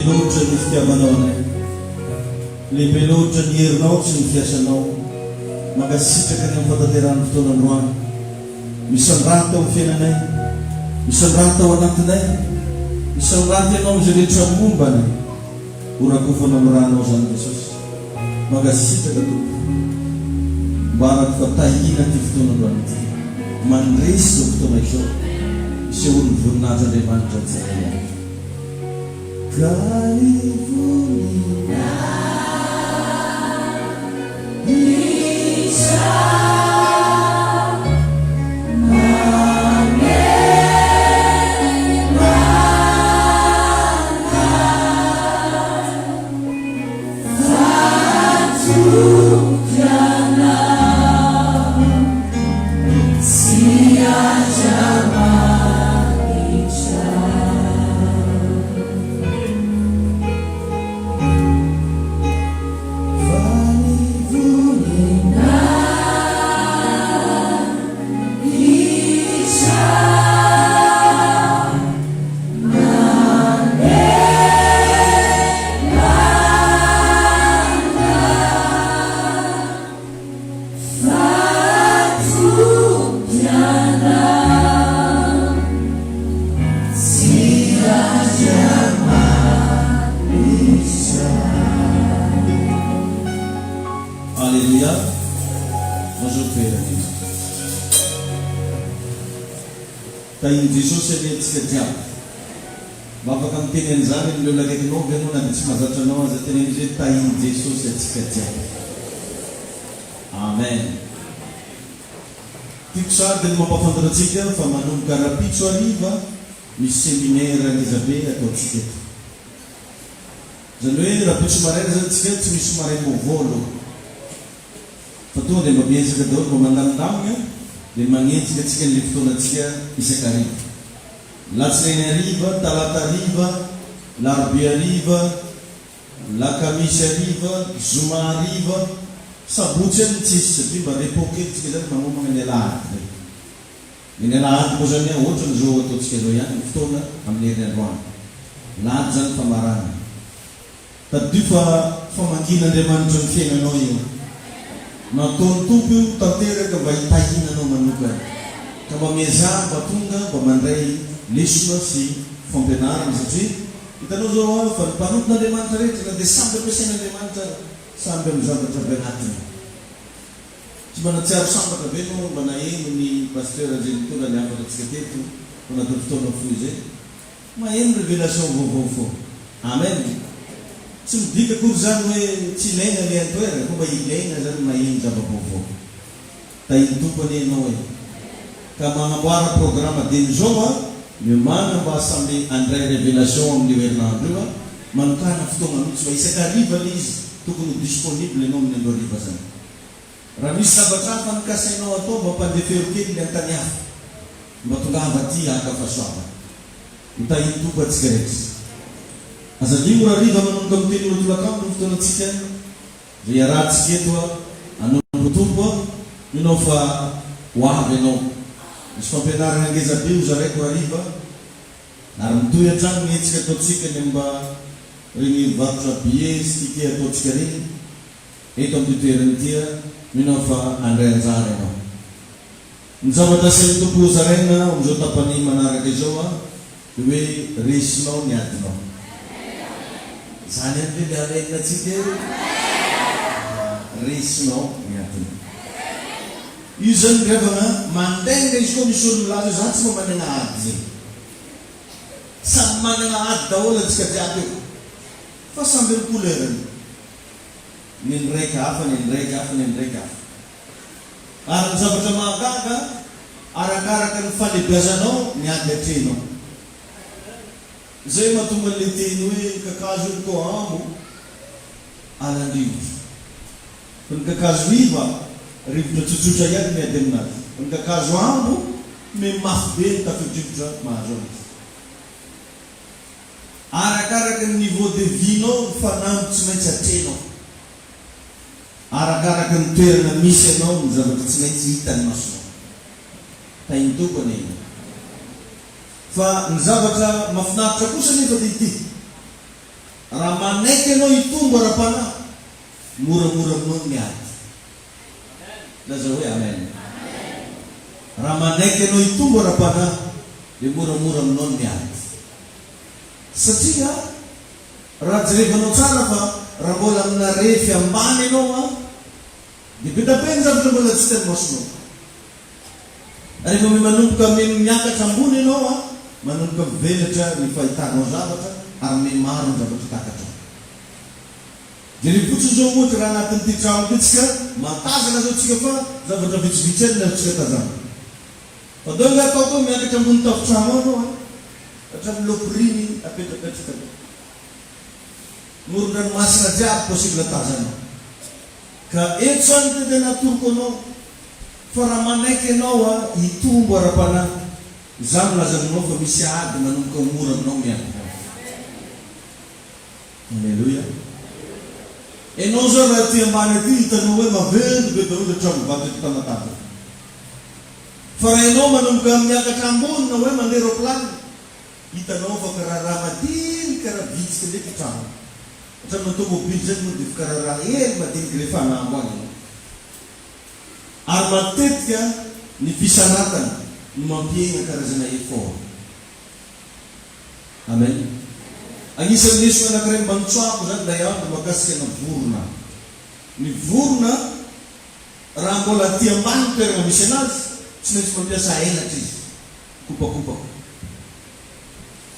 loatra ny fitiavanao anay. Lehibe loatra ny herinao sy ny fiasanao. Mankasitraka ny amin'ny fahatanterahan'ny fotoana androany. Misandrata ao amin'ny fiainanay. Misandrata ao anatinay. Misandrata ianao amin'izay rehetra momba anay. Ho rakofana amin'ny ranao izany Jesosy. Mankasitraka Tompo. Ambarako fa tahiana ity fotoana androany ity. Mandresy izao fotoana izao. Isehoan'ny voninahitr'Andriamanitra tsirairay avy. Ka ny voninahitra. Alléluia. Bonjour Père Nina. Tahin'i Jesosy anie antsika jiaby. Mba afaka miteny an'izany amin'ireo olona akaikinao ve ianao na dia tsy mahazatra anao aza? Teneno izy hoe tahin'i Jesosy antsika jiaby. Amen. Tiako sahady ny mampahafantatra antsika fa manomboka rapitso hariva misy seminaire ngezabe ataontsika eto. Izany hoe rapitso maraina izany tsika tsy misy maraim-baovao aloha. Fa tonga dia mba miezaka daholo mba mandamindamigna dia magnenjika antsika an'ilay fotoanantsika isan-kariva. Latsinainy hariva, talata hariva, larobia hariva, Lakamisy hariva, zoma hariva, sabotsy ihany no tsisy satria mba repos kely tsika zany manomana ny alahady ndray. Dia ny alahady moa zany an ohatrany zao ataontsika zao ihany ny fotoana amin'ny heriny androany. Lahady zany famaranana. Tadidio fa famangian'Andriamanitra ny fiainanao io. Nataon'ny Tompo io tanteraka mba hitahiana anao manokana. Ka mba miezaha mba tonga mba mandray lesona sy fampianarana satria Hitanao izao an, fa ny mpanompon'Andriamanitra rehetra, na dia samby ampiasain'Andriamanitra aza, samby amin'ny zavatra avy anatiny. Tsy mba nahatsiaro sambatra ve ianao mba naheno ny Pasteur izay nitondra ny hafatra antsika teto tao anatin'ny fotoana fohy izay? Maheno révélation vaovao foana. Amen. Tsy midika akory izany hoe tsy ilaina ilay an-toerana, fa mba ilaina izany ny maheno zava-baovao. Tahin'ny Tompo anie ianao e! Ka magnamboara programme dieny izao a, miomàna mba samby handray révélation amin'io herinandro io a, manokàna fotoagna mihitsy fa isaka hariva le izy tokony ho disponible ianao amin'ny andro hariva zany. Raha misy zavatra hafa nokasainao atao mba ampandefero kely le antany hafa mba tongava aty haka fahasoavana. Ho tahin'ny Tompo antsika rehetra. Aza adino rahariva manomboka amin'ny telo ora tolakandro ny fotoanantsika. Ry iarahantsika eto a, hanompo Tompo a, mino aho fa ho avy ianao. Misy fampianarana ngeza be ho zaraiko hariva, ary mitohy hatrany ny hetsika ataontsika ny momba ireny varotra billet sy ticket ataontsika ireny eto amin'ity toerana ity a, mino aho fa handray anjara ianao. Ny zavatra asain'ny Tompo ho zaraina amin'izao tapany manaraka izao a, Dia hoe resinao ny adinao. Izany ihany ve le amen tsika e? Resinao ny adinao. Io zany ry havana mandainga izy koa misy olo milaza hoe za tsy mba managna ady zegny. Samy managna ady daholo antsika jiaby io. Fa samby am couleur-ny. Ny ndraiky hafa, ny ndraiky hafa, ny ndraiky hafa. Ary ny zavatra mahagaga, arakaraka ny fahalebiazanao ny ady atrehinao. Izay mahatonga an'ilay teny hoe kakazo io koa ambo alan-drivotra. Fa ny kakazo iva, rivotra tsotsotra ihany miady aminazy. Fa ny kakazo ambo, me mafy be ny tafio-drivotra mahazo anazy. Arakaraka ny niveau de vie-nao ny fanamby tsy maintsy atrehinao. Arakaraka ny toerana misy anao ny zavatra tsy maintsy hitan'ny masonao. Tahin'ny Tompo anie ianao. Fa ny zavatra mafinaritra kosa anefa dia ity. Raha manaiky ianao hitombo ara-panahy, moramora aminao ny miady. Lazao hoe Amen. Raha manaiky ianao hitombo ara-panahy, dia moramora aminao ny miady. Satria raha jerevanao tsara fa raha mbola amina refy ambany ianao an, dia be da be ny zavatra mbola tsy hitan'ny masonao. Rehefa miha-manomboka miha-miakatra ambony ianao an, manomboka mivelatra ny fahitanao zavatra ary miha-maro ny zavatra takatrao. Jereo fotsiny izao ohatra raha anatin'ity trano ity tsika, mahatazana izao tsika fa zavatra vitsivitsy ihany ny azontsika tazanina. Fa ndao angaha ataoko hoe miakatra ambony tafontrano ao ianao an, hatramin'ny lopiriny apetrapetraka aloha. Moron-dranomasina jiaby possible tazanao. Ka eto izany no tena atoroko anao fa raha manaiky ianao a hitombo ara-panahy, izaho milaza aminao fa misy ady manomboka ho mora aminao miady mafy. Alléluia. Ianao izao raha aty ambany aty hitanao hoe maventy be daholo hatramin'ny vato eto Tamatave. Fa raha ianao manomboka miakatra ambony na hoe mandeha roaplanina, hitanao fa karaha raha madinika raha vitsika ndraiky trano. Hatramin'ny tomobily zany moa dia karaha raha hely madinika rehefa anambo any ianao. Ary matetika ny fisandratana no mampihena karazana effort. Amen. Agnisan'ny lesona anakiray mba nitsoahako zany ilay andro mahakasika ana vorona. Ny vorona raha mbola aty ambany toerana misy anazy, tsy maintsy mampiasa elatra izy, mikopakopaka.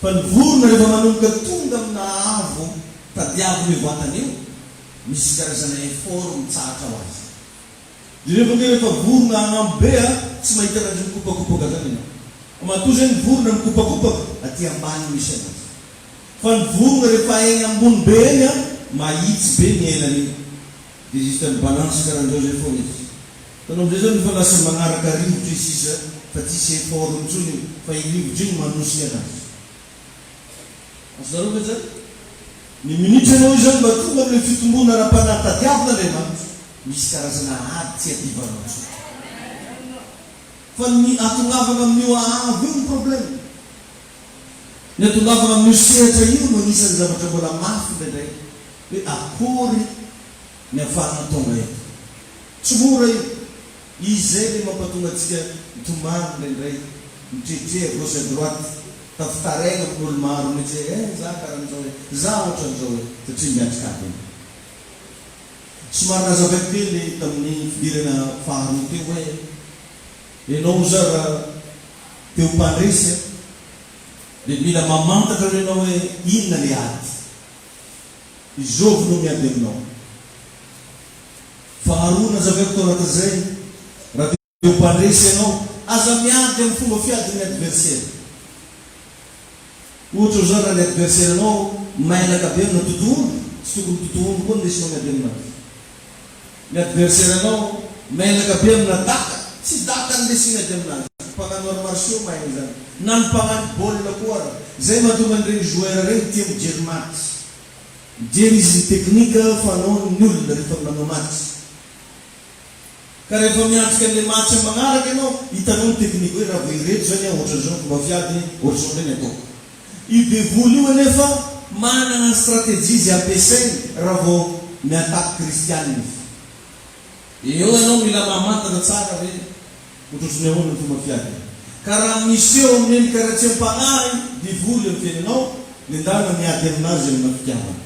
Fa ny vorona rehefa manomboka tonga amina haavo tadiavin'io vatana io, misy karazana effort mitsahatra ho azy. Jereo ange rehefa vorona agnambo be a, tsy mahita anazy mikopakopaka zany ianao. Fa matoa zay ny vorona mikopakopaka, aty ambany misy anazy. Fa ny vorona rehefa eny ambony be eny a, mahitsy be ny elany iny. Dia juste mi-balance karan'izao zay foana izy. Hitanao amizay zany efa lasa magnaraka rivotra izy sisa fa tsisy effort intsony io fa iny rivotra iny manosika anazy. Azonareo ve zany? Ny minitra ianao io zany mba tonga amin'ilay fitomboana ara-panahy tadiavin'Andriamanitra, misy karazana ady tsy iadivanao intsony. Fa ny atongavana amin'io haavo io ny problème. Ny atongavana amin'io sehatra io no anisan'ny zavatra mbola mafy indraindray hoe akory ny afahana tonga eto. Tsy mora io. Izy izay ilay mampatonga antsika mitomany indraindray, mitretre à gauche à droite, tafitaraina amin'olo maro mihitsy hoe eh za karan'izao eh, za ohatran'izao eh, satria miatrika ady ianao. Somary nazavaiko kely tamin'ny fidirana faharoa teo hoe ianao oza raha te ho mpandresy dia mila mamantatra aloha ianao hoe inona ilay ady. Izovy no miady aminao. Faharoa nazavaiko tao anatin'izay, raha te ho mpandresy ianao, aza miady amin'ny fomba fiadin'ny adversaire. Ohatra izao raha ny adversaire-nao mailaka be amina totohondry, tsy tokony totohondry koa no ndesinao miady aminazy. Ny adversaire-nao mailaka be amina daka, tsy daka no ndesiny miady aminazy. Mpagnano arts martiaux mahay an'izany. Na ny mpagnano baolina koa ara. Izay mahatonga an'ireny joueur ireny tia mijery match. Mijery izy ny teknika fanaon'ny olona rehefa manao match. Ka rehefa miatrika an'ilay match magnaraka ianao, hitanao ny teknika hoe raha vao ireto zany aho ohatran'izao ny fomba fiadiny, ohatr'izao indray ny ataoko. Io devoly io anefa manana ny stratégie izay ampiasainy raha vao mi-attaque kristianina izy. Eo ianao mila mamantatra tsara hoe ohatrohatry ny ahoana ny fomba fiadiny. Ka raha miseho amin'ny endrika ratsiam-panahy devoly amin'ny fiainanao, dia ndana miady aminazy amina fitiavana.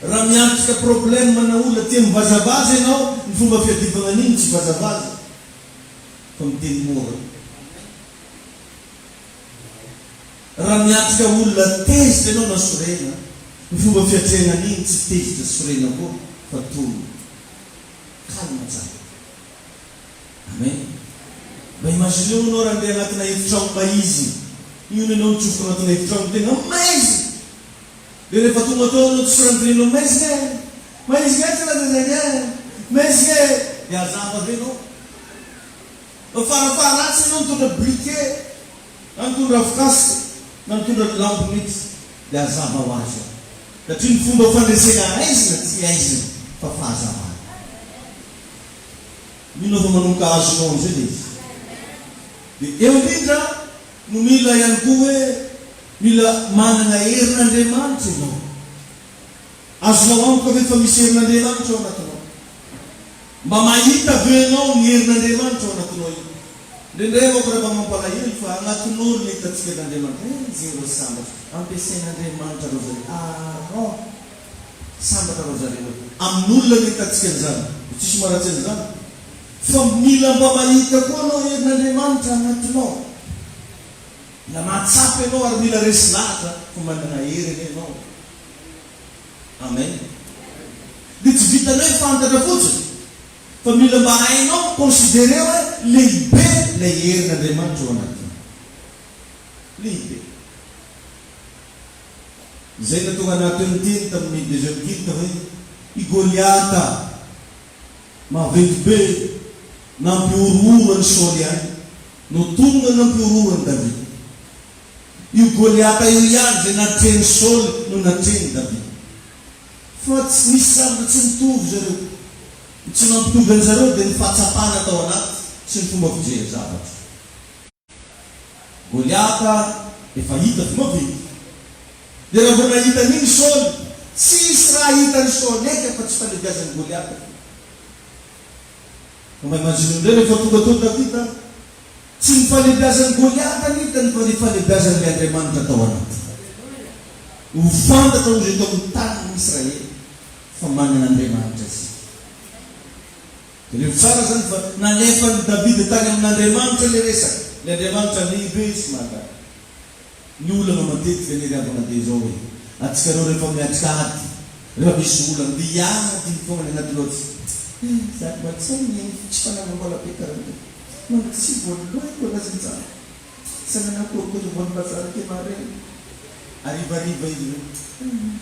Raha miatrika problème na olona tia mivazavaza ianao, ny fomba fiadivana an'iny tsy vazavaza fa miteny mora. Raha miatrika olona tezitra ianao na sorena, ny fomba fiatrehana an'iny tsy tezitra sy sorena koa fa tony. Calme tsara. Amen. Mba imagineo anao raha andeha anatina efitrano maizina. Io ianao mitsofoka anatina efitrano tena maizina. Dia rehefa tonga tao ianao tsy rentré-nao maizina e! Maizina e tsy lazaina e! Maizina e! Dia hazava ve ianao? Fa farafaharatsiny ianao mitondra briquet na mitondra afokasika na mitondra ny lampe mihitsy dia hazava ho azy ao. Satria ny fomba fandresena haizina tsy haizina fa fahazavana. Mino aho fa manomboka azonao amin'izay ilay izy. Dia eo indrindra no mila ihany koa hoe. Mila manana herin'Andriamanitra ianao. Azonao antoka ve fa misy herin'Andriamanitra ao anatinao? Mba mahita ve ianao ny herin'Andriamanitra ao anatinao io? Indraindray manko rehefa mampalahelo fa agnatin'olo ny hitantsika an'Andriamanitra, eh zay rô sambatra, ampiasain'Andriamanitra rô zareo, ah rô sambatra rô zareo e. Amin'olona ny hitantsika an'izany, dia tsisy maharatsy an'izany. Fa mila mba mahita koa anao herin'Andriamanitra agnatinao. Mila mahatsapa ianao ary mila resy lahatra fa manana hery anie ianao. Amen. Dia tsy vitan'ny hoe fantatra fotsiny fa mila mba hainao mi-considerer hoe lehibe ilay herin'Andriamanitra ao anatinao. Lehibe. Izay nahatonga anah teo niteny tamin'ny deuxième culte hoe i Goliata maventy be nampihorohoro an'i Saoly ihany no tonga nampihorohoro an'i Davida. Io Goliata io ihany izay natrehin'i Saoly no natrehin'i Davida. Fa tsy nisy zavatra tsy nitovy zareo. Ny tsy nampitovy an'zareo dia ny fahatsapana tao anaty sy ny fomba fijery zavatra. Goliata efa hita fa maventy. Dia raha vao nahita an'iny Saoly, tsisy raha hitan'i Saoly eky afa-tsy falebiazan'i Goliata foana. Fa mba imagineo indray rehefa tonga teo Davida, tsy ny falebiazan'i Goliata no hitany fa ny falebiazan'ilay Andriamanitra tao anatiny. Ho fantatra hozy eto amin'ny tanin'ny Israely fa manana Andriamanitra isika. Jereo tsara izany fa nalefan'i Davida tany amin'Andriamanitra ilay resaka, ilay Andriamanitra lehibe sy mahagaga. Ny olana matetika anie ry havana dia izao hoe, antsika ireo rehefa miatrika ady, rehefa misy olana dia hiady foana ny anaty lohantsika. Eh, za mba tsy hay mihaino tsy fananam-bola be karaha an'io. Manga tsy voalohako anazy intsany. Tsy nanana korokoro voan'ny bazary ke maraina. Harivariva izy hoe, eh,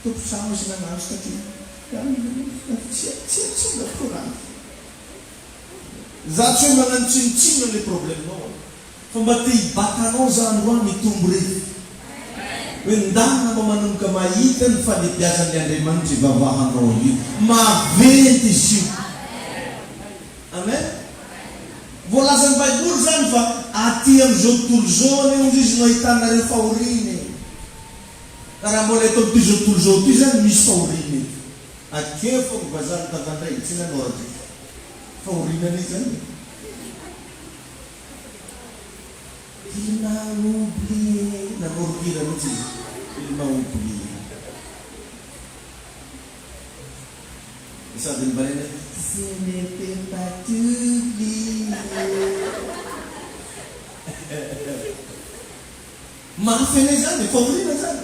tompon-trano izy nagnantso taty. Tsy tsy tsy mba koragna. Za tsy hoe magnano tsinontsinona le problème-nao an. Fa mba te hibata anao za androany mitombo ref. Hoe ndana mba manomboka mahita ny falebiazan'le Andriamanitra ivavahanao io. Maventy izy io. Amen. Voalazan'ny baiboly zany fa aty amin'izao tontolo izao anie hozy izy no ahitanareo fahoriana e. Ka raha mbola eto amin'ity zao tontolo izao ity zany misy fahoriana eto. Akeo fa ny vazaha nitavandray tsy nanoratra eto. Fahoriana anie zany e. Il m'a oublié, namoron-kira mihitsy izy, il m'a oublié. Sady nivaliana hoe je ne peux pas t'oublier. Mafy anie izany e, fahoriana izany.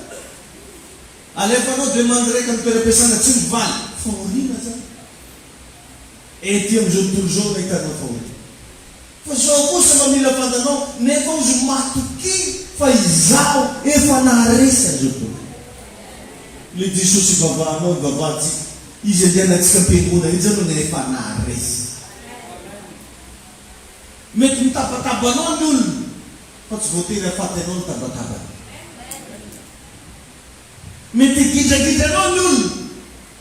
Alefanao demande raika amin'ny toeram-piasana tsy mivaly, fahoriana izany. Ety amin'izao tontolo izao no ahitanao fahoriana. Fa zao kosa mba mila fantanao, nefa ozy matokia fa izaho efa naharesy an'izao tontolo izao. Ilay Jesosy ivavahanao, ivavahantsika, Izy andehanantsika am-piangonana io zany no efa naharesy. Mety mitabataba anao ny olona, fa tsy voatery hahafaty anao ny tabatabany. Mety higidragidra anao ny olona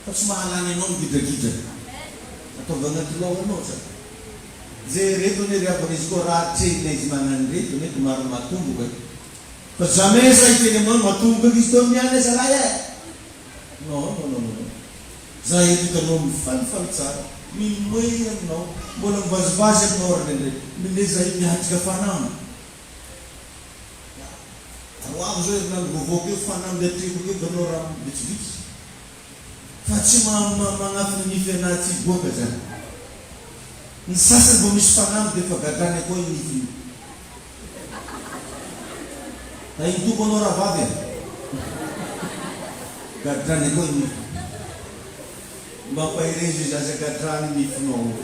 fa tsy mahalany anao ny gidragidrany. Ataovy anaty lohanao tsara. Zay reto anie ry havana izy koa raha atrehinay izy magnano ireto anie de maro matomboka e. Fa jamais za hiteny aminao hoe matomboka ankizy teo amin'ny any zalahy e! Non non non non. Za eto hitanao mifalifaly tsara, mimoehy aminao, mbola mivazivazy aminao ary indraindray. Mile zahay miatrika fanamby. Ary ho avy izao herinandro vaovao keo fanamby atrehiko keo hitanao raha vitsivitsy fa tsy magnafina nify anah tsy hiboaka zany. Ny sasany vao misy fanamby dia efa gadrany akao io nifiny io. Tahin'ny Tompo anao rahavavy a! Gadrany akao io nifiny. Mba ampaherezo izy aza gadrany nifinao io.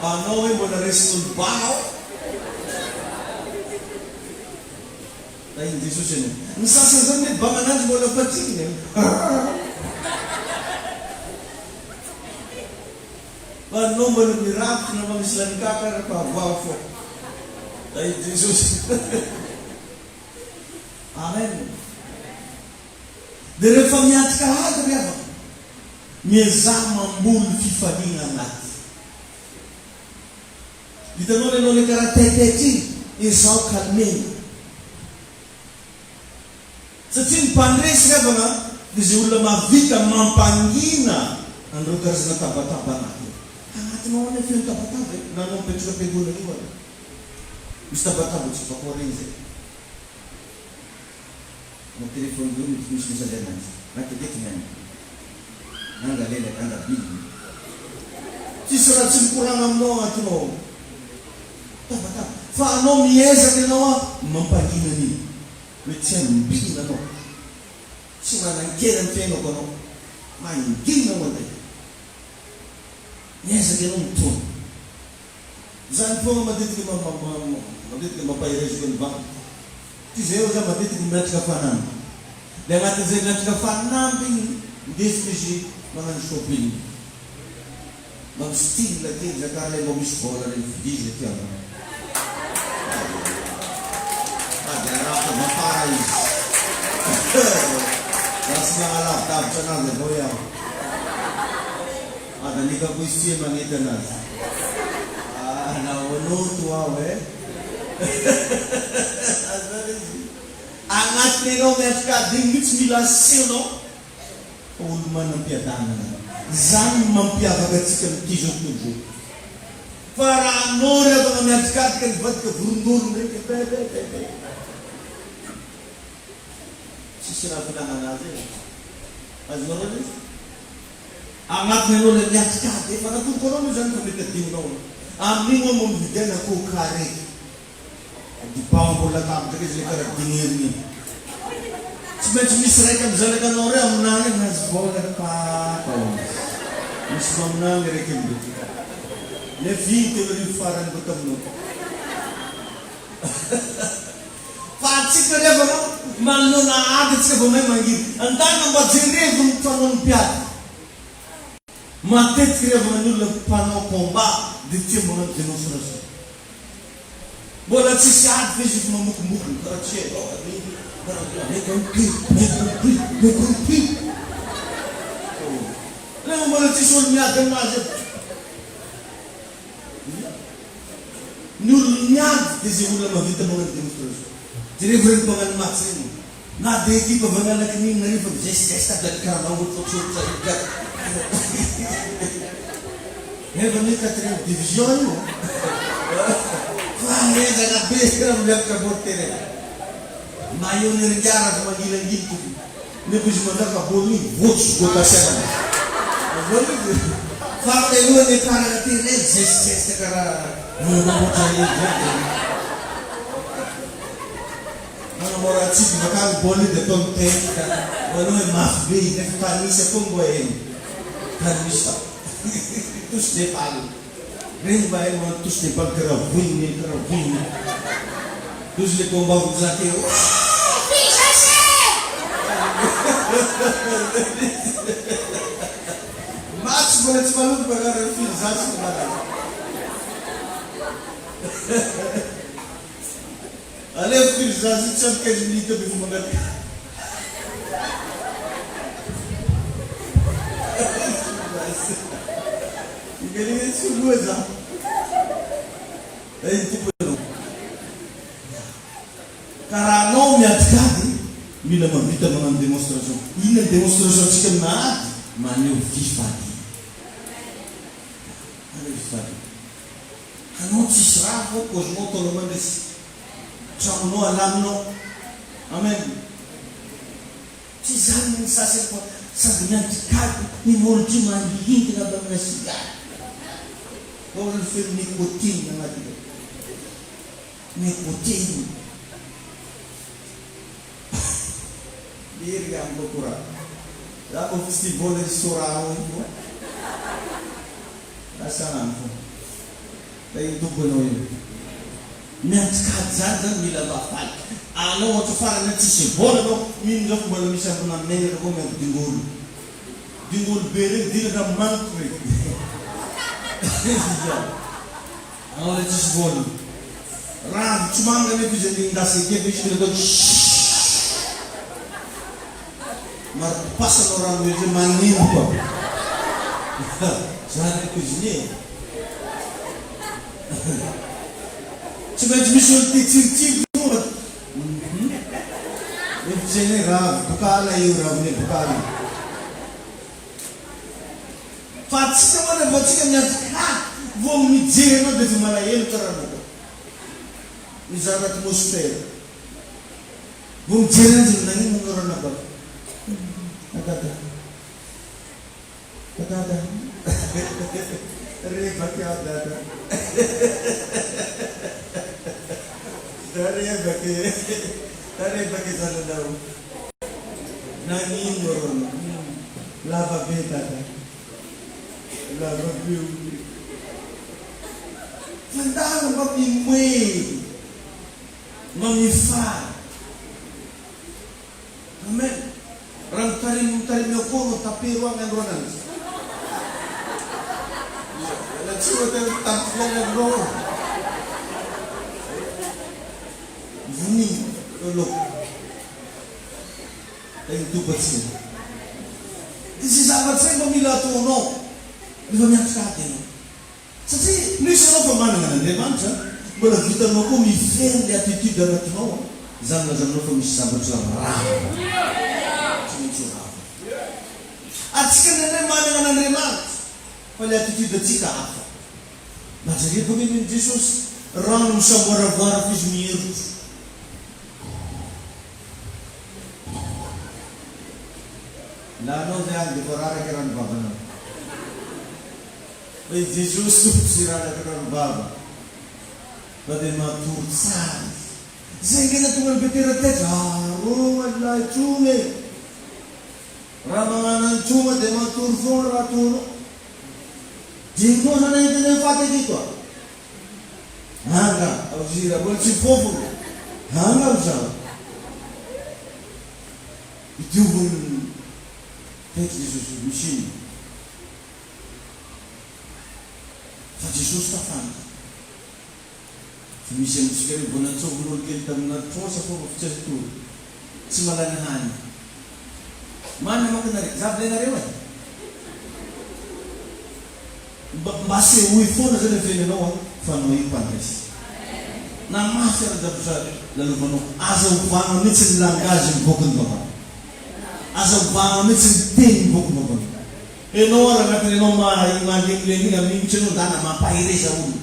Anao hoe mbola resin'olo bala ao. Tahin'i Jesosy ianao. Ny sasany zany mety bangananjy mbola patrikiny e. Fa anao mbola mirafitra na mba misy lanin-kaka ary fa avoaho fô. Tahin'i Jesosy. Amen. Dia rehefa miatrika ady ry havana, miezaha mamboly fifaliana anaty. Hitanao ilay anao ilay karaha taitaitra iny? Ezaho calmena. Satria ny mpandresy ry havana dia izay olona mahavita mampangina an'ireo karazana tabataba anaty ao. Anatinao ao anie feno tabataba e, na anao mipetraka am-piangonana io ary. Misy tabataba tsy vako regny zay. Na téléphone io mety misy message ananjy. Na teteky ny any. Nanga lelaka, anga bilina. Tsisy raha tsy mikoragna aminao agnatinao ao. Tabataba. Fa anao miezaka ianao an mampangina an'iny. Hoe tsy ambinina anao. Tsy manan-kery amin'ny fiainako anao. Mangina ho anay. Miezaka ianao mitony. Izany foagna matetika matetika mampahereziko ny vadiko. Ty zay eo za matetika miatrika fanamby. De agnatin'izay miatrika fanamby igny indesiko izy magnano shopping. Mba mi style kely za kara le mbô misy vôla regny vidia zay tianao. Sady arahako avy afara izy. Za tsy magnalavidavitra anazy avao iaho. Adanika koa izy tsy magnety anazy. Ah nahonoto aho eh. Zany izy. Agnatiny enao miatrika ady igny mitsy mila asehonao fa olo manam-piadanana. Zany no mampiavaka antsika amin'ity zao tontolo zao. Fa raha anao ry havana miadikadika nivadika vorondolo ndraiky bebebebe. Tsisy raha filana anazy e. Azonareo le izy? Agnatiny anao le miadikady efa natoroko anao moa zany fa mety adinonao. Amin'igny oa mba mividiana coca raiky. Dibao ambony latabatra akaiza le karaha diniriny iny. Tsy maintsy misy raika amin'ny zanakanao reo aminany eny nahazo vola ry papa ô. Misy maminany raiky amindreo. Nefa iny 3000 farany mba taminao. Fa antsika ry havana manoloana ady antsika vao mahay mangina. Andana mba jerevo ny fanaon'ny mpiady. Matetika ry havana ny olona mpanao combat dia tia magnano démonstration. Mbola tsisy ady ve izy efa mamokombokony karaha tsy hainao ary karaha bien compris, bien compris, bien compris. Nefa mbola tsisy olo miady aminazy eto. Ny olona miady dia izay olona mahavita magnano démonstration. Jerevo ireny mpagnano match ireny. Na dia ekipa avy any Analakininina io fa mizesizesy aby any karaha mahotrotsotra io jiaby. Nefa anie quatrième division io an! Fa henjana be raha miakatra bord terrain. Maillot neringarako mangilangily tokony. Nefa izy mandaka baolina io voatso gogasy anazy. Azonareo izy? Fa aloha niakarana terrain mizesizesy karaha manamboatra hely jiaby. Manamora antsika bakany baolina io dia ataony tête voalohany mafy be izy nefa tanisa koa mbo heno tanisa touche de balle regny mba haino manao touche de balle karaha vohiny karaha vohiny tozy le combat vonjy teo match mbola tsy manomboka karaha filzasy Alefa firy zaza io tsy ampy 15 minutes dia efa mangataka. Ingahy tsy loha za. Iny tompo ianao. Ka raha anao miadikady, mila mahavita magnano démonstration. Inona ny démonstration antsika amina ady? Maneho fifaliana. Maneho fifaliana. Anao tsisy raha fô paozinao ataonao mandresy tragnonao alaminao amen tsy zany ny sasany fa sady miandrikady ny molotry mangingina aby amina sigara ao ny feno nicotine agnatiny ao nicotine Lery amiko raha za kôfa tsy tia vôla izy soraha io fô Lasa any fô. Tahin'ny Tompo ianao io. Miadikady zany zany mila mba faly. Anao ohatra farany hoe tsisy vola anao, mino zao fa mbola misy ambina menaka koa miady dingolo. Dingolo be reny diraka manitra reny. Anao le tsisy vola. Ravitsomanga nefa izy andeha hindasy ekipa izy mila atao shhh. Mari-pipasa anao rano rehetra magnino koa. Za le cuisinier. Tsy maintsy misy olo tia tsiritsiry tonga. Hum. Hevitsy anie ravy bokala io ravine bokala. Fa atsika moa revo atsika miady ha vao mijery anao dia efa malahelo karaha anao koa. Mizara atmosphère. Vao mijery anjy ny nagnino anao ranabavy. Adada. Dada Rebaka aho dada Da rebaka e Da rebaka zananao Nagnino rô anao Lava be dada Lava be o Fandala mba mimoehy Mba mifaly Amen! Raha mitarimy mitarimy ao koa anao tapero agny andro ananjy. Miala tsiny fa tena mitapy fiainana anao. Vonia aloha. Dia mitopa tsika. Dia izay zavatra izay mba mila ataonao rehefa miatrika ady ianao. Satria plus ianao fa manana an'Andriamanitra, mbola vitanao koa mifehy an'ilay attitude anatinao an, izany milaza aminao fa misy zavatra rava, tsy maintsy ho rava. Antsika indraindray manana an'Andriamanitra, fa ilay attitude antsika hafa. Mba jereko anie nen'i Jesosy, rano misamboaravoara fa izy mierotro. Lanao zay any dia efa raraka rano vavanao. Fa i Jesosy Tompo tsy raraka rano vava fa dia matory tsara izy. Izay ange nahatonga an'i Petera taitra, Arô an'ilay tsoma e! Raha magnano an'i tsoma dia matory foana raha ataonao. Dimy taona nahita ny faty aketo a! Anga, ozira, mbola tsy fofona. Anga ozao. Idiovon'ny taitra Jesosy, misy inona? Fa Jesosy tafandry. Fa misy amintsika ireo vao nantsovin'olo kely tamina trosa fô fa tsy azo tory. Tsy malany hany. Marina manko nareo. Za vilainareo e. Mba mba asehoy foana zany ny fiainanao an fa anao io mpandresy. Na mafy ara zavatra lalovanao. Aza ovana mihitsy ny langage mivoaka ny vavanao. Aza ovana mihitsy ny teny mivoaka ny vavanao. Enao ary anatiny enao mahay malemilemy iny amin'iny mihitsy enao ndana mampahereza olona.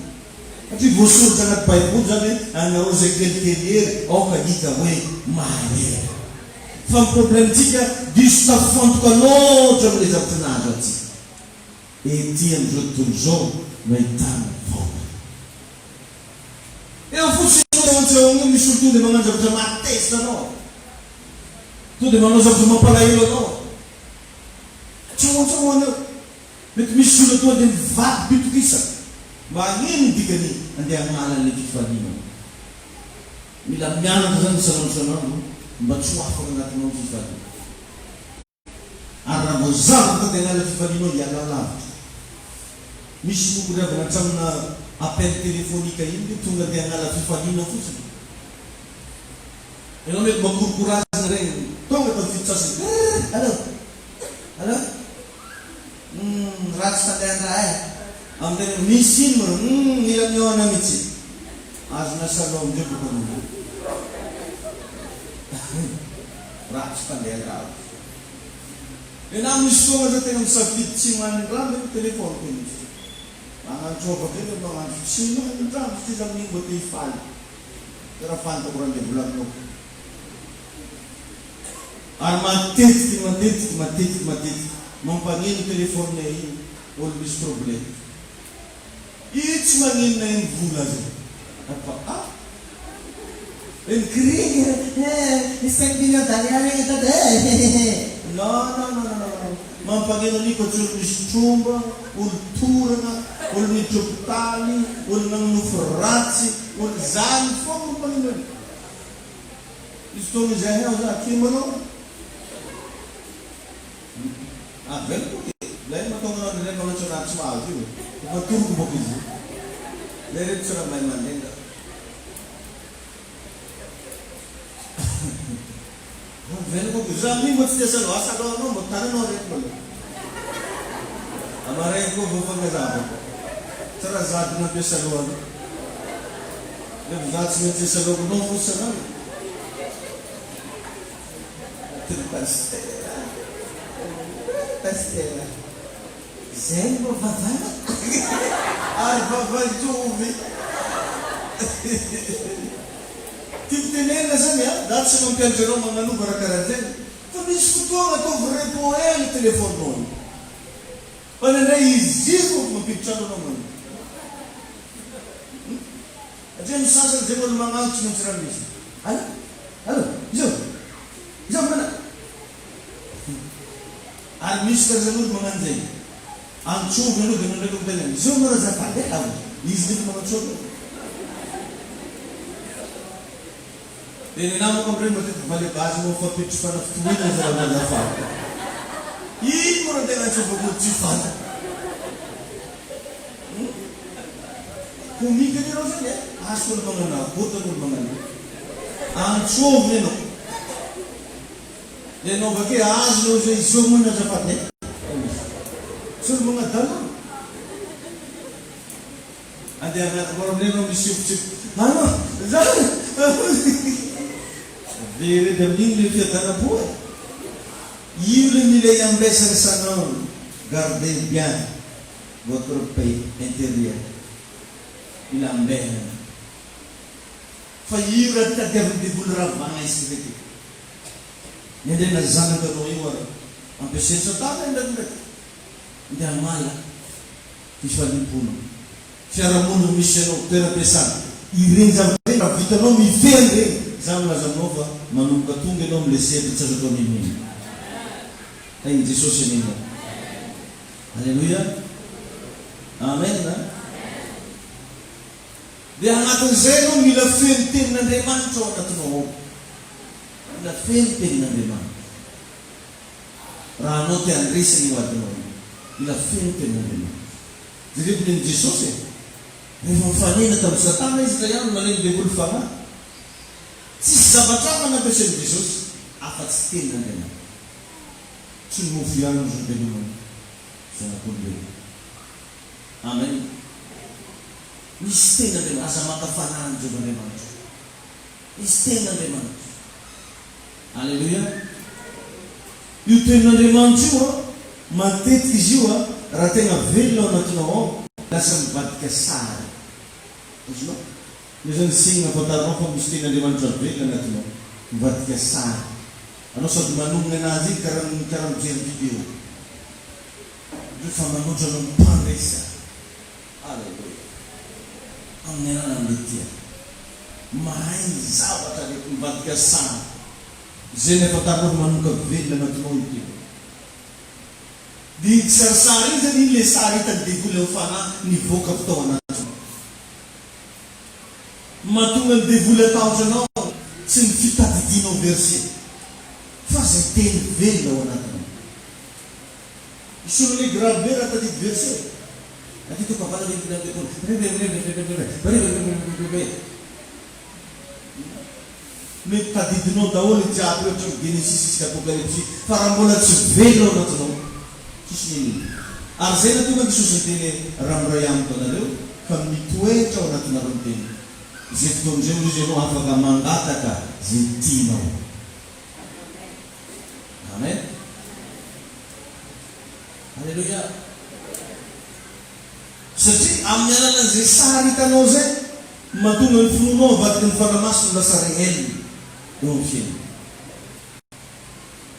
Satria voasoratra anaty baiboly zany hoe anareo izay kelikely hery aoka hita hoe mahery. Fa ny problème tsika diso tafantoka loatra amin'ilay zavatra nahazo antsika. Ety amin'izao tontolo izao no ahitana fahoriana. Eo fotsiny enao eo antsy eo misy olo tonga dia magnano zavatra mahatezitra anao. Tonga dia manao zavatra mampalahelo anao. Tsahoantsahoana eo. Mety misy olona tonga dia mivadi-pitokisana. Mba ino ny dikany andeha hanala an'ilay fifaliana? Mila mianatra izany isan'andro isan'andro mba tsy ho afaka anatinao ny fifaliana. Ary raha vao zavatra mitady hanala fifalianao, hialà lavitra. Misy mokoriavana hatramina appel téléphonique iny dia tonga andeha hanala fifaliana fotsiny. Ianao mety mba korokorazina regny tonga tamy fito sasany grrr allo allo humm ratsy fandehan-draha eh amindregny misy ino moa humm mila mihaona mitsy azona salon amindreo boka anao ratsy fandehan-draha Enao misy fotoagna za tegna misafidy tsy manindrano zegny telephone-ko mihitsy magnantsôva kely magnantso tsy manindrano satria za amin'igny mbô te hifaly. Raha fantako raha ndeha vola aminao. Ary matetiky matetiky matetiky matetiky mampaneno telephone iny olo misy problème. Io tsy maninona iny vola zay. Fa ah. Iny crie eh 5 millions d'ariary igny dada eh hehehe. Non non non non non. Mampaneno an'io fa tsy olo misy tromba, olo torana, olo miditra hopitaly, olo nagnonofy ratsy, olo zany foagna mampaneno an'io. Misy fotoagna izahay ao za akia malôha. Avy any koa ke. Lay mahatonga anao indraindray manao tsy raha tsy mahazo io e. Efa atoroko bôka izy io. Lay reto tsy raha mahay mandeha. Avelako ko za amin'iny mbo tsy te salon asa aloha anao mbo tananao reto maloha amaraigny koa vao mifankazava ko tsy raha zady nampiasa loha anao. Nefa za tsy maintsy isalaovinao fo isan'andro. Ry Pasitera, ry Pasitera, zay no mba vavana ary vavan-jovy. Tiako tenenina zany an, za tsy mampianatra anao magnanova raha karahan'zay, fa misy fotoagna ataovy repos hely telephone-nao io. Fa indraindray izy io no mampiditra anao magnano. Satria ny sasany zay mbola magnano tsy maintsy raha misy. Allo? Allo? Izao? Izao mana? Ary misy karazan'olo magnano zay. Antsovy anao dia mandraika amin'ny tenany. Izao anao razafady eh avo. Izy ndraiky magnantsovy anao. Dia ny namako amin'ireny matetika vale base moa fampiditry fanafitohinana zay raha azafady. Ino moa raha tena antsovako olo tsy fantako. Hum? Comique anie reo zany e! Asa olo magnano abota ny olo magnano io. Antsoviny enao. Dia enao avake azonao zay izao moa ny azafady e! Hoy izy. Tsy olo magnadala. Andeha miaraka aminay ianao misiokotsioko Allo! Za! Very edy amin'iny le fiadanam-po e! Io le mila iambesana isan'andro, gardez bien votre paix intérieure, mila ambenana fa io raha tadiavin'ny devoly ravagna isika ty. Ny andriana zanaka anao io ary ampiasain'i satana indraindraiky ndeha hamala. Fifaliam-ponao. Fiarahamonina misy anao, toeram-piasana. Ireny zavatra ireny raha vitanao mifehy an'ireny, za milaza aminao fa manomboka tonga ianao amin'ilay sehatra tsy azo atao n'inon'inona. Tahin'i Jesosy anie ianao. Aleloia. Amen. Dia anatin'izay ianao mila feno tenin'Andriamanitra ao anatinao ao. Mila feno tenin'Andriamanitra. Raha anao te handresy an'io adinao io, mila feno tenin'Andriamanitra. Jereo ny an'i Jesosy e! Rehefa nifanena tamin'i Satana izy indray andro nalain'ny devoly fanahy. Tsisy zavatra hafa nampiasain'i Jesosy afa-tsy tenin'Andriamanitra. Tsy ny mofo ihany no ivelomana zanak'olombelona. Amen. Misy tenin'Andriamanitra. Aza maka fanahy an'i Jehovah Andriamanitra. Misy tenin'Andriamanitra. Aleloia! Io tenin'Andriamanitra io an, matetika izy io an, raha tena velona ao anatinao ao, lasa mivadika sary. Azonao? Io zany signe ahafantaranao fa misy tenin'Andriamanitra velona anatinao. Mivadika sary. Anao sady manonona anazy iny karaha karaha mijery video. Ndreo fa manoatra anao mpandresy aho. Aleloia! Amin'ny anaran'i Metia. Mahay ny zavatra rehetra mivadika sary. Izay ny ahafantaranao fa manomboka velona anatinao io teny io. Dia iny kisarisary iny zany, iny ilay sary hitan'ny devoly ao fanahy nivoaka avy tao anatinao. Mahatonga ny devoly hatahotra anao tsy ny fitadidianao verset fa izay teny velona ao anatinao. Hisy olona grave be raha tadidy verset e. Aty toko avala Mety tadidinao daholo ny jiaby eo hatramin'ny Genesisy jusqu'à Apokalypsy fa raha mbola tsy velona ao anatinao tsisy n'inon'inona. Ary izay nahatonga an'i Jesosy niteny hoe raha miray amiko anareo ka mitoetra ao anatinareo ny teniko izay fotoana izay hoy izy ianao afaka mangataka izay tianao. Amen. Aleloia. Satria amin'ny alalan'izay sary hitanao izay no mahatonga ny finoanao avadiky ny Fanahy Masina ho lasa réel eo amin'ny fiainana.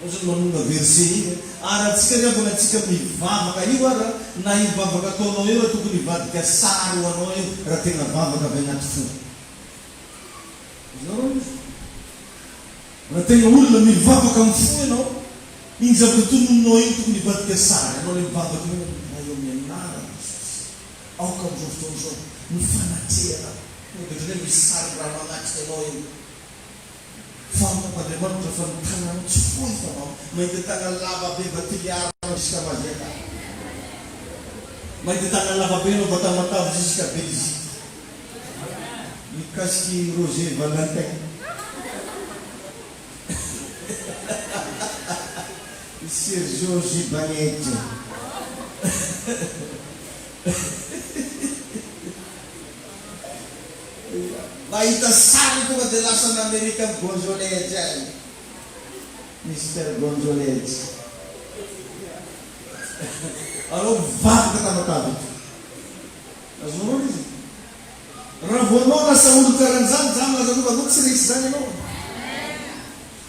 Ao zany manonona verset iny e. Ary antsika ry havana antsika mivavaka io ara na io vavaka ataonao io ara tokony hivadika sary ho anao io raha tena vavaka avy anaty fo. Azonareo izy? Raha tena olona mivavaka amin'ny fo ianao, iny zavatra tononinao iny tokony hivadika sary anao ilay mivavaka iny hoe Ray ô amin'ny anaran'i Jesosy, aoka amin'izao fotoana izao ny fanatrehanao. Tonga dia ohatran'ny hoe misy sarin-draha manatrika anao eo. Fantako Andriamanitra fa ny tananao tsy fohy fa mba mahita tanana lava be mba Toliara jusqu'à Majunga. Mahita tanana lava be anao mba Tamatave jusqu'à Belgique. Mikasiky Roger Valentin. I Sergio Gibanez. Mahita sary tonga dia lasa any Amerika am Gonzolez any. Mister Gonzolez. Aleo mivavaka Tamatave eto. Azonareo ilay izy? Raha vao anao lasa olo karan'izany, za milaza anao fa anao tsy resy zany ianao.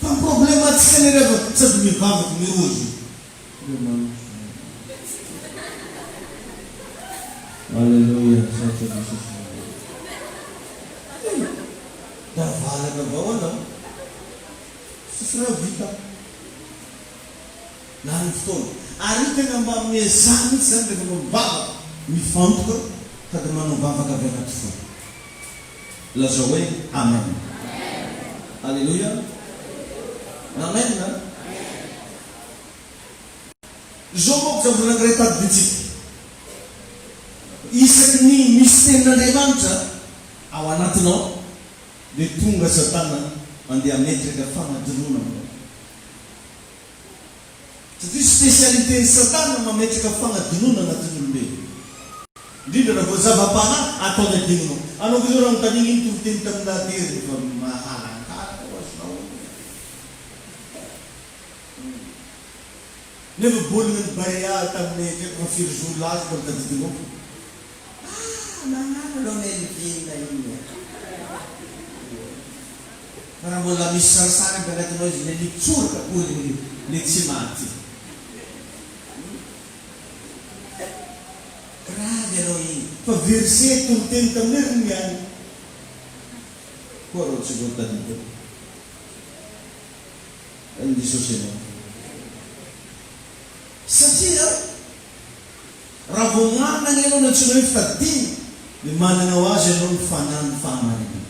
Fa ny problème antsika anie ry havana, sady mivavaka mirozo. Andriamanitra. Alléluia, misaotra Jesosy. Da valaka avao anao. Tsisy raha vita. Lany fotoana. Ary io tena mba miezaha mihitsy zany rehefa manao vavaka. Mifantoka sady manao vavaka avy anaty fo. Lazao hoe Amen. Alléluia. Amen. Izao manko zavatra anankiray tadidintsika. Isaky ny misy tenin'Andriamanitra ao anatinao dia tonga Satana mandeha hametraka fanadinoana aminao. Satria spécialité-n'i Satana ny mametraka fanadinoana anatin'ny olombelona. Indrindra raha vao zava-panahy ataony adinonao. Anao koa izao raha anontaniana iny toriteny tamin'ny lahatery rehefa mahalankalana ho azonao. Nefa baolina ny Barea tamin'ny tsy haiko fa firy jour lasa mbola tadidinao. Ah nagnano aloha Melvin iny e. Fa raha mbola misy sarisary aby agnatinao izy le nitsoraka baolina le tsy maty. Grave aloha iny. Fa verset toriteny tamin'ny heriny ihany koa reo tsy voatadidy eo. Ny Jesosy ianao. Satria raha vao manana ianao ny antsoina hoe fitadidiana dia manana ho azy ianao ny fanahin'ny fahamarinana.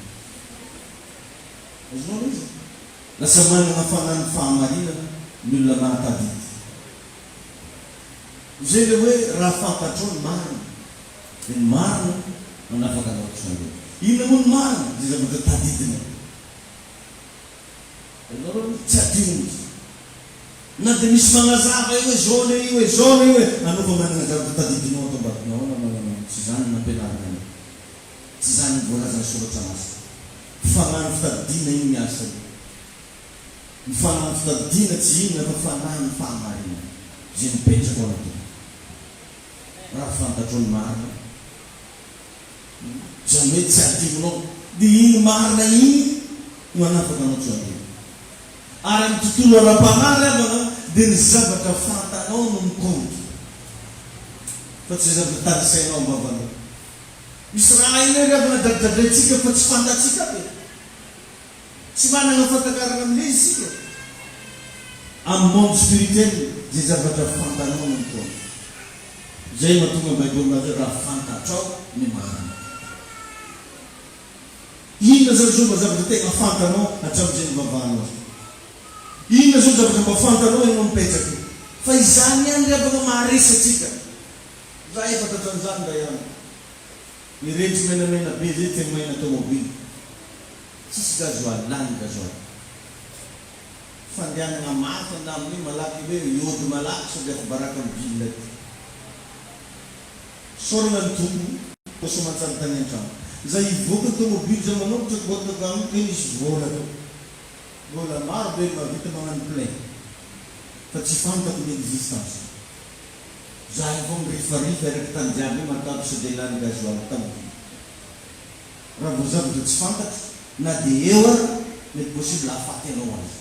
Azonao ilay izy? Lasa manana fanahin'ny fahamarinana ny olona mahatadidy. Izay ilay hoe raha fantatrao ny marina dia ny marina manafaka anao tsy handeha. Inona moa ny marina? Izay zavatra tadidinao. Ianareo aloha tsy adino mihitsy. Na dia misy manazava eo hoe zao anie io e, zao anie io e, anao fa manana zavatra tadidinao ato ambadinao ao na manana tsy izany no nampianarina anao. Tsy izany no voalazan'ny soratra masina. Fanahin'ny fitadidiana iny miasa io. Ny fanahin'ny fitadidiana tsy inona fa fanahin'ny fahamarinana izay mipetraka ao anatinao. Raha fantatrao ny marina, Izany hoe tsy adinonao. Dia iny marina iny no hanafaka anao tsy ho adino. Ary amin'ny tontolo ara-panahy ry havana dia ny zavatra fantanao no mi-compte fa tsy izay zavatra tanisainao am-bavanao. Misy raha iny ry havana dradradraintsika fa tsy fantatsika aby e. Tsy manana fahatakarana amin'ilay izy isika. Amin'ny monde spirituel izay zavatra fantanao no mi-compte. Izay no mahatonga ny Baiboly milaza hoe raha fantatrao ny marina. Inona izany izao mba zavatra tena fantanao hatramin'izay nivavahanao izay? Inona izao ny zavatra mba fantanao ianao mipetraka eo? Fa izany ihany ry havana maharesy antsika. Za efa tratran'izany indray andro. Ny rentry menamena be zay témoin-na tomobile. Tsisy gasoil, lany gasoil. Fandehanana mafy anah amin'io malaky hoe hiody malaky sao dia afa-baraka amin'ny ville aty. Isaorana ny Tompo fa soamantsara tany an-trano. Za hivoaka ny tomobile za manombotra boite de gamme hoe nisy vola tao. Vola maro be mahavita magnano plein. Fa tsy fantako ny existence. Za efa mirifarifa eraky tany jiaby io matahotra sao dia lany gasoil tampoka. Raha vao zavatra tsy fantatro na dia eo ary mety possible hahafaty anao aza.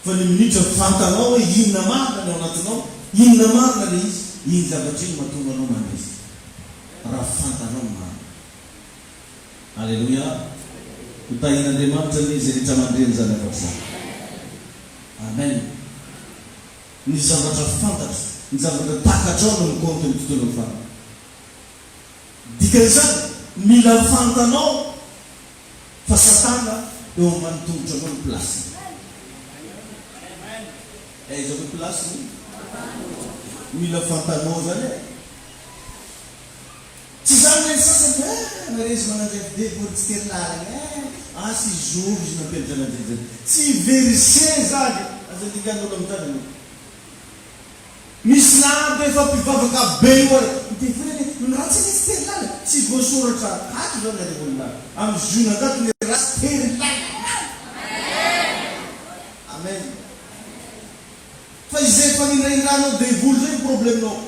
Fa ny minitra fantanao hoe inona marina ny ao anatinao, inona marina ilay izy, iny zavatra iny mahatonga anao mandresy. Raha fantanao ny marina. Aleloia. Ho tahin'Andriamanitra anie izay rehetra mandre an'izany hafatra izany. Amen. Ny zavatra fantatra, ny zavatra takatrao no mi-compte ny tontolon'ny fanahy. Dikan'izany, mila fantanao fa satana eo ambany tongotranao ny place-ny. Aiza koa place-ny? Mila fantanao zany e. Tsy izany ve ny sasany hoe eh, nareo izy mananjay FD mbola tsy tery lalana eh, asa izy zovy izy nampianatra ananjay zany. Tsy verse zany, aza adikan'olo amin'izany anao. Misy nado efa mpivavaka be io ary ny devoly anie. Ny ratsy anie tsy tery lalana. Tsy voasoratra ato izany nareo olona amin'ny zonangato ny ratsy tery lalana. Amen. Fa izay fanindrahindranao devoly zay ny problème-nao.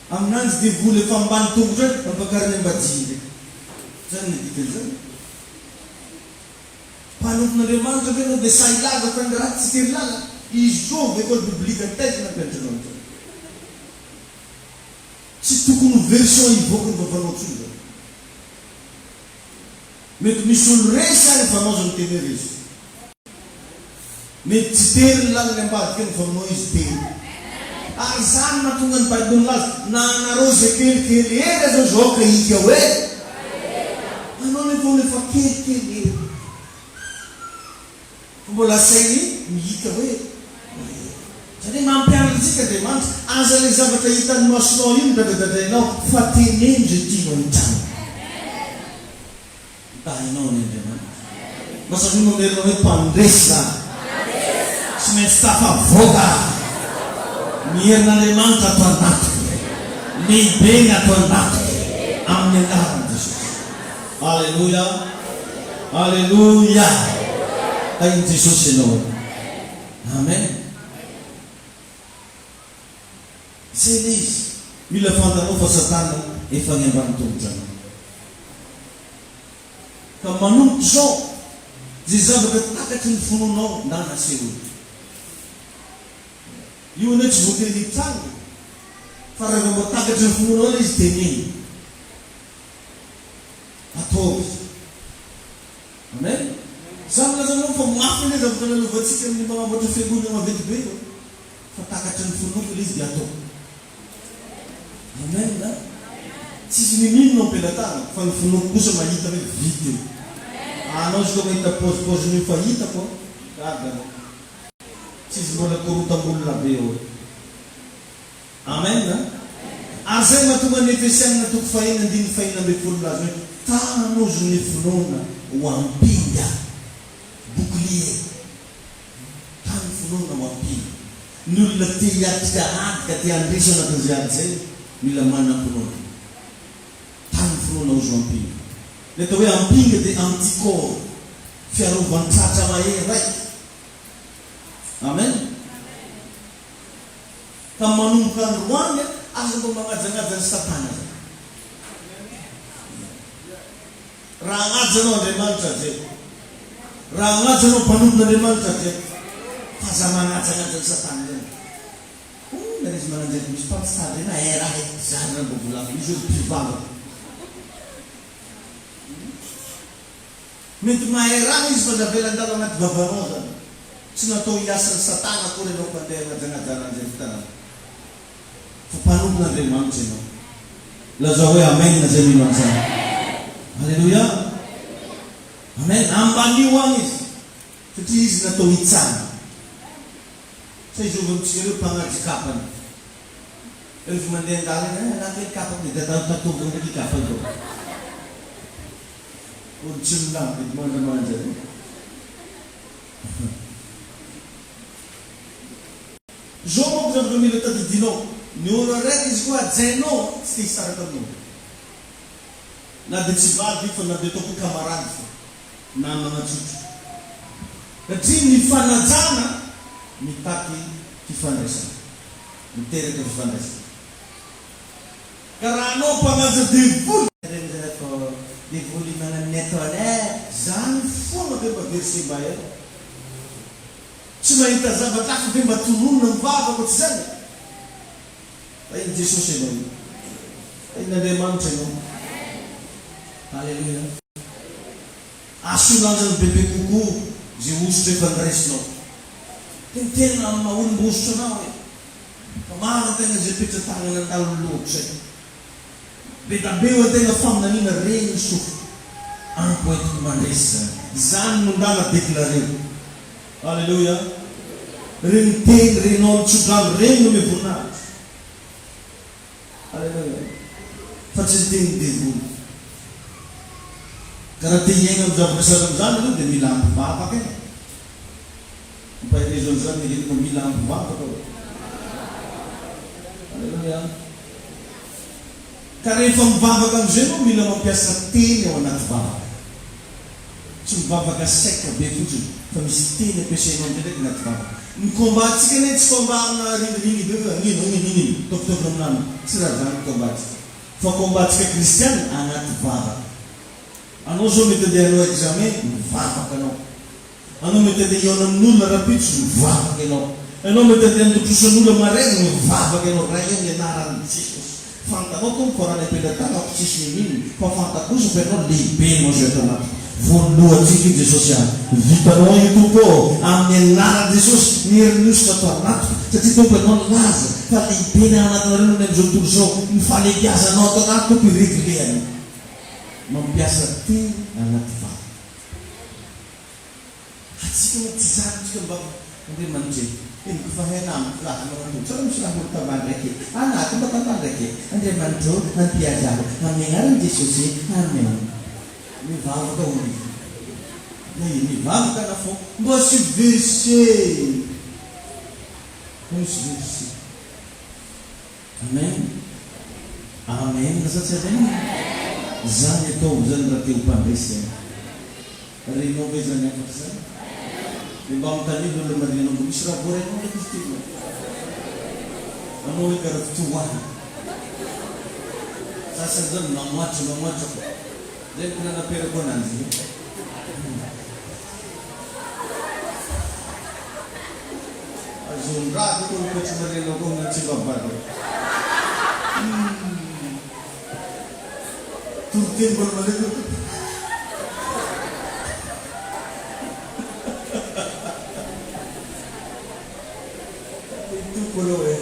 Aminanjy devoly efa ambany tongotra any ampakariny ambadia indray. Zany ny dikan'izany. Mpanompon'Andriamanitra ve ianao dia sahy hilaza fa ny ratsy tsy tery lalana? Izao école biblique taiza nampianatra anao an'izany? Tsy tokony ho version hivoaka ny vavanao intsony izany. Mety misy olo resy any fa anao aza miteny hoe resy. Mety tsy tery ny lalany ambadika any fa aminao izy tery. Ary izany mahatonga ny baiboly milaza na anareo izay kelikely hery aza zao ka hika hoe anao nefa olo efa kelikely hery fa mbola asainy mihika hoe mahery. Izany hoe mampianatra antsika Andriamanitra, aza ilay zavatra hitan'ny masonao io no dradradradrainao fa teneno izay tianao hitranga. Hitahinao anie Andriamanitra. Mba sahia mamerina hoe mpandresy za. Tsy maintsy tafavoaka ny herin'Andriamanitra ato anatiko. Lehibe ny ato anatiko amin'ny anaran'i Jesosy. Aleloia. Aleloia. Tahin'i Jesosy ianao. Amen. Izay ilay izy. Mila fantanao fa Satana efa any ambany tongotra anao. Ka manomboka izao, izay zavatra takatry ny finoanao na nasehony. Io anie tsy voatery hitranga e. Fa raha vao mba takatry ny finoanao ilay izy teneno. Ataovy. Amen. Za milaza aminao fa mafy anie zavatra lalovantsika amin'ny magnamboatra fiangonana maventy be io. Fa takatry ny finoako ilay izy dia ataoko. Amen a! Tsisy n'inon'inona eo am-pelatanako fa ny finoako kosa mahita hoe vita io. Anao izy koa mahita paozipaozin'io fa hitako an! Gaga anao. Tsisy mbola korotam-bolona be eo. Amen a! Ary izay no mahatonga ny Efesianina toko fahenina andininy fahenina ambin'ny folo milaza hoe, Tanozo ny finoana ho ampinga, bouclier. Tany finoana ho ampinga. Ny olona te hiatrika ady ka te handresy ao anatin'izay ady izay, mila manam-pinoana. Tany finoana ho zo ampinga. Ny atao hoe ampinga dia anticorps, fiarovan-tratra mahery raika. Amen. Ka manomboka androany aza mba magnajagnaja an'i Satana zany. Raha hagnaja anao Andriamanitra dia, raha hagnaja anao mpanompon'Andriamanitra dia, fa aza magnajagnaja an'i Satana zany. Hoy na izy mananjely misy mpampitsahatra ena eh raha eh, zany raha mba volagnina izy hoe mpivavaka. Mety mahay raha izy fa aza avela handalo agnaty vavanao zany. Tsy natao hiasan'i Satana akory ianao mpandeha hagnajagnajana an'izay vitanao. Fa mpanompon'Andriamanitra ianao. Lazao hoe Amen izay mino an'izany. Aleloia. Amen. Ambanio agny izy. Satria izy natao hitsara. Sa izovy amintsika ireo mpagnajy kapany. Rehefa mandeha an-dalana, eh, alà kely kapako dia dadalo-tatovina ndraiky i kapany tao. Olo tsy milamina eto mandramandra e. Zao manko zavatra mila tadidinao, ny olo araiky izy koa hajainao tsy te hisaraka aminao. Na dia tsy vady io fa na dia ataoko hoe camarade fô, namagna tsotra. Satria ny fanajana mitaky fifandraisana, miteraka fifandraisana. Ka raha anao mpanaja devoly. Reny zay atao devoly manan'ny ataony eh! Zany foana ve mba verset mba ela? Tsy mahita zavatra hafa ve mba tononina am vava fa tsy zany e! Tahin'i Jesosy ianao io. Tahin'Andriamanitra ianao. Aleloia. Asio lanjany bebe kokoa ze hosotra efa noraisinao. Tenitenina amin'ny maha olom-boahosotra anao e. Fa maro antegna ze petra-tagnana andalo ny lohako zay. Be da be ho antegna faminaniana regny ny sofiko. Ampy ho entiko mandresy zany. Izany no ndana declareo. Alléluia. Regny teny renao mitsodrano regny no me voninahitra. Alléluia. Fa tsy ny tenin'ny devoly. Ka raha te hiaina amin'ny zavatra sahala amin'izany ianao dia mila ampy vavaka e. Ampaherezo an'izany ny akaikinao, mila ampy vavaka ô. Alléluia. Ka rehefa mivavaka amin'izay ianao mila mampiasa teny ao anaty vavaka. Tsy mivavaka sec be fotsiny fa misy teny ampiasainao ndraindraiky anaty vavaka. Ny combat tsika anie tsy combat amina ringiringy be hoe anino anino anino mitovitovy aminany. Tsy raha zany ny combat tsika. Fa combat tsika kristiana anaty vavaka. Anao zao mety andeha hanao examen mivavaka anao. Anao mety andeha hihaona amin'olona rahampitso, mivavaka ianao. Ianao mety andeha handotrosan'olona maraina, mivavaka ianao, Ray ô, ny anaran'i Jesosy. Fantanao Tompo fa raha ny am-pelatanako tsisy n'inon'inona, fa fantako kosa fa Ianao lehibe no azo eto anatiko. Voalohantsika io Jesosy a! Vitanao io Tompo ô! Amin'ny anaran'i Jesosy, ny herin'ny hosotra ato anatiko, satria Tompo Ianao nilaza fa lehibe ny ao anatinareo noho ny amin'izao tontolo izao, ny fahalehibiazanao ato anatiko Tompo i-regler-nao. Mampiasa teny anaty vavaka. Atsika moa tsy zany tsika mba Andriamanitra e! Henoko fa hay namako raha hanao an'io tsara misy raha olo tamba ndraiky e! Anah ko mba tamba ndraiky e! Andriamanitra ô ampia zaho amin'ny agnaran'i Jesosy Amen! Mivavaka hono izy na i mivavaka na fô mba asio verset! Mba misy verset. Amen Amen sa tsy amen? Zany ataovy zany raha te ho mpandresy ianao. Renao ve zany hafatra zany? Dia mba anontanio ny olona marina anao mba misy raha voarainao ndraiky izy ty va? Anao hoe karaha fitohana. Sasany zany mamoatra mamoatra fa zay no nanaperako ananjy. Azon-draha koa ny coach Mariana koa na tsy mba mivady. Toriteny mbola malemy io. Ny Tompo aloha e.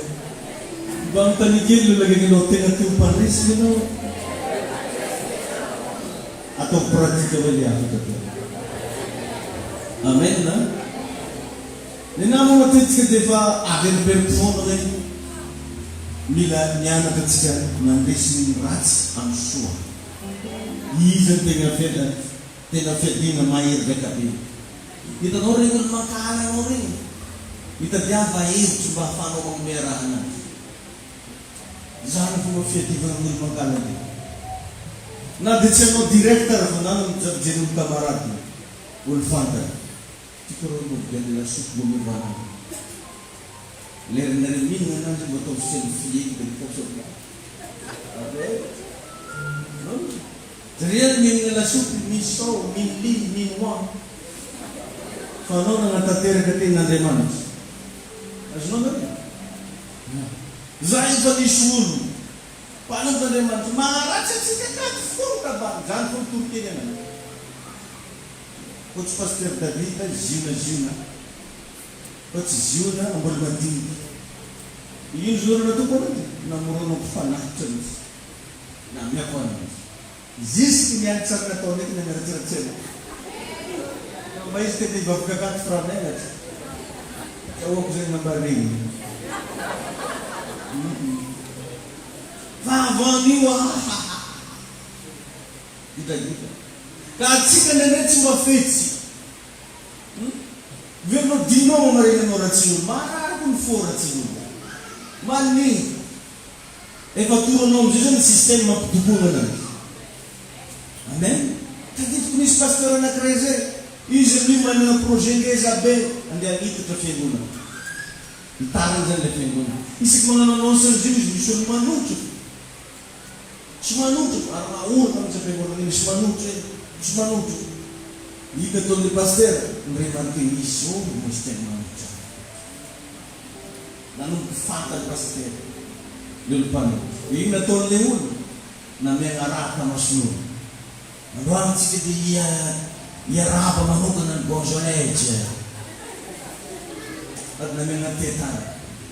Mba anontania kely ny olona akaiky anao, tena te ho mpandresy ve ianao? Ataovy pratique hoe le hafatra teo. Amen a! Ny nama matetika dia efa averimberiko foana hoe mila mianatra antsika mandresy ny ratsy amin'ny soa. Iza no tena fiainana, tena fiadiana mahery vaika be. Hitanao ireny olo mankahala anao ireny? Mitadiava hevitra mba ahafahanao manome arahana azy. Izany fomba fiadivana amin'ny olo mankahala anao. Na dia tsy anao direct ary vao nano mijery olo camarade, olo fantany. Tiako reo mba vidian'ny lasopy mba miovana anao. Lerinareo mihinana ananjy mba ataovy selfie eky dia mikaosa vlà. Amen. Non? Jereo ny mihinana lasopy, mi-sao, mi-li, mi-noa. Fa anao nanatanteraka tenin'Andriamanitra. Azonao ve? Zay efa nisy olona mpanompo Andriamanitra maharatsy antsika akato folo tabany zany folo toriteny anay koa tsy pasteur David ziona ziona fa tsy ziona mbola madinika ino zao reo nataoko ananjy namoronako fanatitra mihitsy namiako ananjy Jusque ny any tsary nataony eto nanaratsiratsy anao. Mba izy tena hivavaka akato fra menatra. Tsy ahoako zay nambara regny. Fa avant an'io ahahaha. Gidragidra. Ka atsika ndraindray tsy mba fetsy. Hum. Velona dinao mamarena anao ratsy olo. Marary ko ny fo ratsy olo. Maninona. Efa atoronao amizay zany ny système mampidobona anazy. Amen. Tadidiko nisy pasteur anakiray zay, izy amin'io manana projet ngeza be andeha hanitatra fiangonana. Hitariny zany le fiangonana. Isaky manano annonce an'izy io izy misy olo manohitra fo. Misy manohitra fo ary naorina mihitsy fiangonana io misy manohitra eny, misy manohitra. Hita ataon'le pasteur, ni-remarquer misy olo misy tena manohitra ahy. Nanomboka fantany Pasitera le olo mpanohitra. Dia inona ataon'ilay olona? Namiagna raha tamason'olona. Androany tsika dia hiarahaba manokana ny Gonzolege. Sady namiagna tetana.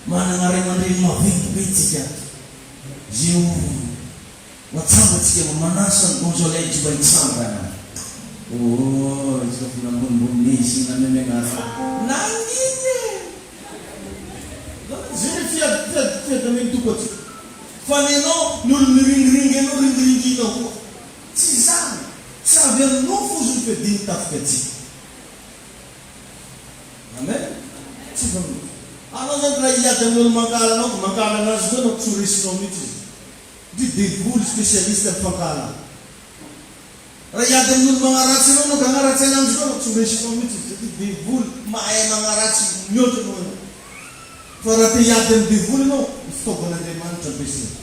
Managna ray aman-dreny maventy be tsika ato. Ze ho Ho atsangantsika mba manasa ny Gonzolege mba hitsangana. Oh, izy efa nambonimbony izy namemegna raha. Nangina e! Zay le fiady fiady fiady amen'ny Tompo antsika. Fa ny anao, ny olo miringiringy anao ringiringinao koa. Tsy izany. Tsy avy amin'ny nofo ozy ny fiadian'ny tafika antsika. Amen. Tsy avy amin'ny nofo. Anao zany raha hiady amin'ny olo mankahala anao, mankahala anazy koa anao, tsy ho resinao mihitsy izy. Ndry devoly spécialiste ny fankahalana. Raha hiady amin'olo magnaratsy anao anao ka hagnaratsy ananjy koa anao, tsy ho resinao mihitsy izy satria devoly mahay magnaratsy mihoatra noho anao. Fa raha te hiady amin'ny devoly ianao, ny fitaovan'Andriamanitra ampiasaina.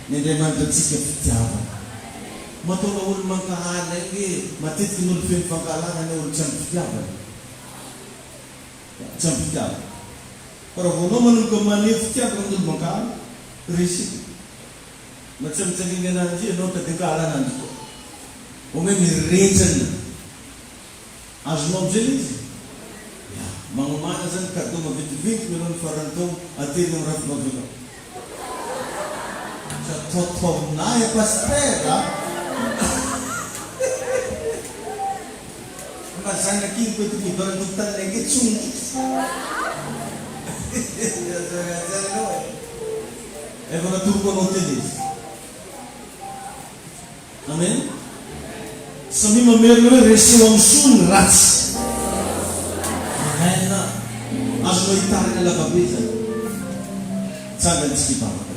Ny Andriamanitra antsika fitiavana. Mahatonga olo mankahala ange, matetiky ny olo feno fankahalana anie olo tsy ampy fitiavana. Tsy ampy fitiavana. Fa raha vao anao manomboka maneho fitiavana amin'olo mankahala, resy io. Mba tsy mitsangingana anjy ianao tady ankahala ananjy koa. Omeo mirehitra ny azonao amizay le izy. Ya, magnomàna zany cadeau maventiventy mialoha ny faran'ny taogno aterina amin'ny rafivavinao. Sa taotaominah e pasitera a! Mba zanak'iny ko eto midona an-tokotaninay ange tsongotra. Aza ianao e. Efa natoroko anao teo ilay izy. Amen. Samia mamerina hoe reseo amin'ny soa ny ratsy. Amen. Azonao hitarina lavabe izany. Tsangany tsika hivavaka.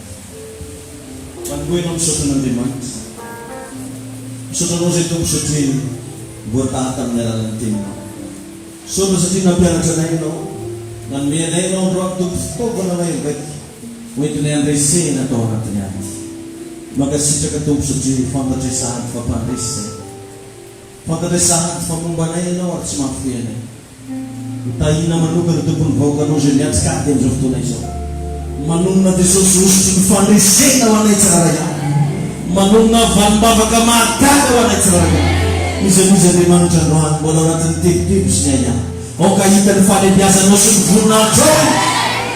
Manomboha ianao misaotra an'Andriamanitra. Misaotra anao izay Tompo satria voataha tamin'ny alalan'ny teninao. Misaotra satria nampianatra anay ianao. Nanome anay ianao androany Tompo fitaovana mahery vaika. Hoentinay handresena tao anatin'ny ady. Mankasitraka Tompo satria fantatray sahady fa mpandresy izay. Fantatray sahady fa momba anay Ianao ary tsy mahafoy anay. Ho tahiana manokana Tompo ny vahoakanao izay miatrika ady amin'izao fotoana izao. Manonona Jesosy hosotry ny fandresena ho anay tsirairay avy. Manonona valim-bavaka mahagaga ho anay tsirairay avy. Iza no iza Andriamanitra androany mbola ao anatin'ny tebiteby sy ny ahiahy. Aoka hahita ny fahalehibiazanao sy ny voninahitrao io.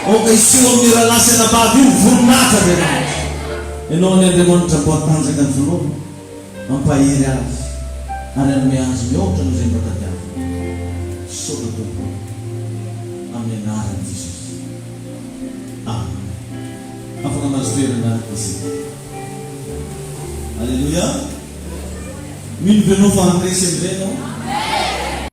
Aoka hiseho amin'io rahalahy sy anabavy io ny voninahitra Andriamanitra. Ianao anie Andriamanitra mba hatanjaka ny finoany, hampahery azy, ary hanome azy mihoatra noho izay mba tadiaviny. Misaotra Tompo ô. Amin'ny anaran'i Jesosy. Amen. Afaka mahazo toerana isika. Aleloia. Mino ve ianao fa handresy amin'izay ianao?